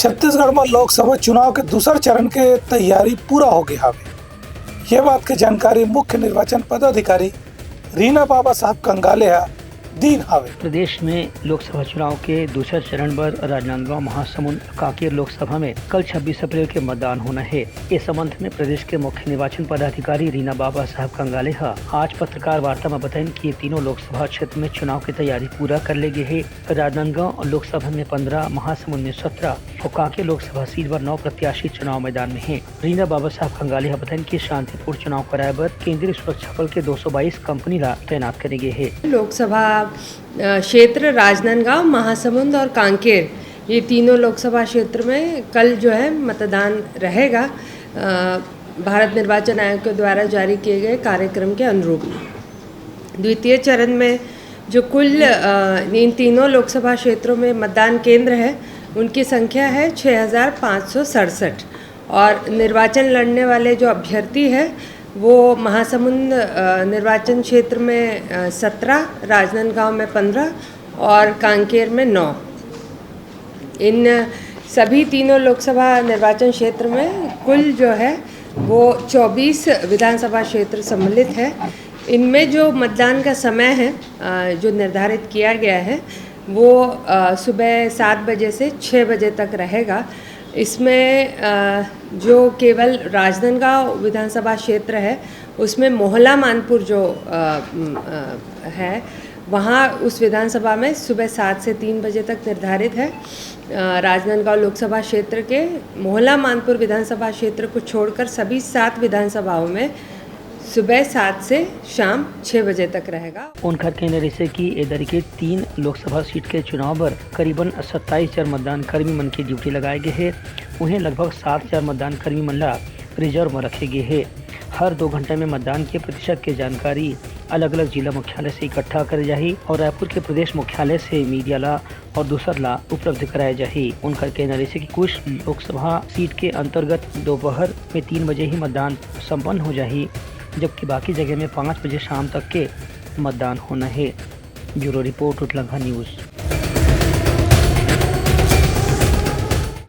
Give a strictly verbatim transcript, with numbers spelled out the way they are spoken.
छत्तीसगढ़ म लोकसभा चुनाव के दूसर चरण के तैयारी पूरा हो गे हावे। ये बात के जानकारी मुख्य निर्वाचन पदाधिकारी रीना बाबा साहब कंगाले ह दीन हावे। प्रदेश में लोकसभा चुनाव के दूसर चरण बर राजनांदगांव, महासमुंद, कांकेर लोकसभा में कल छब्बीस अप्रैल के मतदान होना हे। इस संबंध में प्रदेश के मुख्य निर्वाचन पदाधिकारी रीना बाबा साहब कंगाले ह आज पत्रकार वार्ता में बताइन कि ये तीनों लोकसभा क्षेत्र में चुनाव की तैयारी पूरा कर ले गे हे। राजनांदगांव लोकसभा में पंद्रह, महासमुंद में सत्रह और कांकेर लोकसभा सीट पर नौ प्रत्याशी चुनाव मैदान में हैं। रीना बाबा साहब कंगाले ह बताइन कि शांतिपूर्ण चुनाव कराए बर केंद्रीय सुरक्षा बल के दो सौ बाईस कंपनी ला तैनात करे गे हे। लोकसभा, अ, क्षेत्र राजनांदगांव, महासमुंद और कांकेर, ये तीनों लोकसभा क्षेत्र में कल जो है मतदान रहेगा, अ, भारत निर्वाचन आयोग के द्वारा जारी किए गए कार्यक्रम के अनुरूप। द्वितीय चरण में जो कुल, अ, इन तीनों लोकसभा क्षेत्रों में मतदान केंद्र है, उनकी संख्या है छः हज़ार पाँच सौ सड़सठ और निर्वाचन लड़ने वाले जो अभ्यर्थी है, वो महासमुंद, अ, निर्वाचन क्षेत्र में, अ, सत्रह, राजनांदगांव में पंद्रह और कांकेर में नौ। इन सभी तीनों लोकसभा निर्वाचन क्षेत्र में कुल जो है वो चौबीस विधानसभा क्षेत्र सम्मिलित है। इनमें जो मतदान का समय है, अ, जो निर्धारित किया गया है, वो, अ, सुबह सात बजे से छः बजे तक रहेगा। इसमें, अ, जो केवल राजनांदगांव विधानसभा क्षेत्र है, उसमें मोहला मानपुर जो, अ, म, अ, है, वहाँ उस विधानसभा में सुबह सात से तीन बजे तक निर्धारित है। अ, राजनांदगांव लोकसभा क्षेत्र के मोहला मानपुर विधानसभा क्षेत्र को छोड़कर सभी सात विधानसभाओं में सुबह सात से शाम छः बजे तक रहेगा। उनकर कहना रहिसे कि ए दरी के तीन लोकसभा सीट के चुनाव बर करीबन सत्ताईस हजार मतदान कर्मी मन के ड्यूटी लगाए गे हे। उहें, लगभग सात हजार मतदान कर्मी मन ला रिजर्व म रखे गे हे। हर दो घंटा में मतदान के प्रतिशत के जानकारी अलग-अलग जिला मुख्यालय से इकट्ठा करे जाही और रायपुर के प्रदेश मुख्यालय से मीडिया ला और दूसर ला उपलब्ध कराए जाही। उनकर कहना रहिसे कि कुछ लोकसभा सीट के अंतर्गत दोपहर में तीन बजे ही मतदान संपन्न हो जाही, जबकि बाकी जगह में पाँच बजे शाम तक के मतदान होना हे। ब्यूरो रिपोर्ट, उठलंघा न्यूज़।